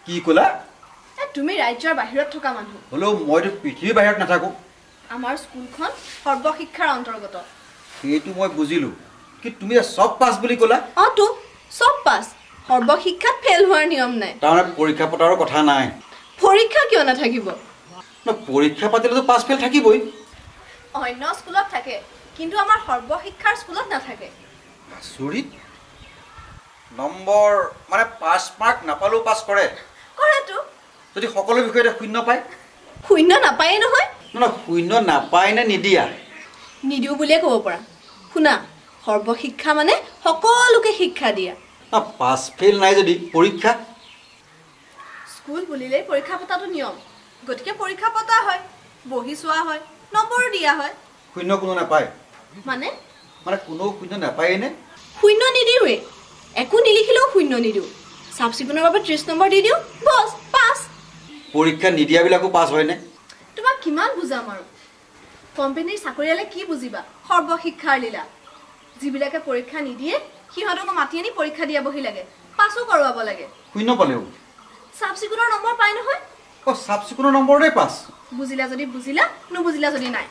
কি ক'লা? তুমি ৰাজ্যৰ বাহিৰত থকা মানুহ। হ'লেও মইতো পৃথিৱীৰ বাহিৰত নাথাকোঁ। আমাৰ স্কুলখন সৰ্বশিক্ষাৰ অন্তৰ্গত। সেইটো মই বুজিলোঁ, কিন্তু তুমি চব পাছ বুলি ক'লা। অঁ তো চব পাছ, সৰ্বশিক্ষাত ফেইল হোৱাৰ নিয়ম নাই। তাৰমানে পৰীক্ষা পতাৰো কথা নাই। পৰীক্ষা কিয় নাথাকিব? পৰীক্ষা পাতিলেতো পাছ ফেইল থাকিবই। অন্য স্কুলত থাকে, কিন্তু আমাৰ সৰ্বশিক্ষাৰ স্কুলত নাথাকে। আচৰিত। নম্বৰ মানে পাছ মাৰ্ক নাপালেও পাছ কৰে? কৰেতো। যদি সকলো বিষয়তে শূন্য পায়? শূন্য নাপায়ে নহয়। নহয়, শূন্য নাপায় নে নিদিয়া? নিদিওঁ বুলিয়ে ক'ব পাৰা। শুনা, সৰ্বশিক্ষা মানে সকলোকে শিক্ষা দিয়া। পাছ ফেইল নাই যদি পৰীক্ষা? স্কুল বুলিলেই পৰীক্ষা পতাটো নিয়ম, গতিকে পৰীক্ষা পতা হয়, বহি চোৱা হয়, নম্বৰো দিয়া হয়। শূন্য কোনো নাপায়? মানে মানে কোনো শূন্য নাপায়েই নে? শূন্য নিদিওঁৱেই, একো নিলিখিলেও শূন্য নিদিওঁ। চাফ চিকুণৰ বাবে 30 নম্বৰ দি দিওঁ, বছ পাছ। পৰীক্ষা নিদিয়াবিলাকো পাছ হয়নে? তোমাক কিমান বুজাম আৰু। কোম্পানীৰ চাকৰিয়ালে কি বুজিবা সৰ্বশিক্ষাৰ লীলা। যিবিলাকে পৰীক্ষা নিদিয়ে সিহঁতকো মাতি আনি পৰীক্ষা দিয়াবহি লাগে, পাছো কৰোৱাব লাগে। শূন্য পালেও চাফ চিকুণৰ নম্বৰ পায় নহয়। অ, চাফ চিকুণৰ নম্বৰতে পাছ। বুজিলা যদি বুজিলা, নুবুজিলা যদি নাই।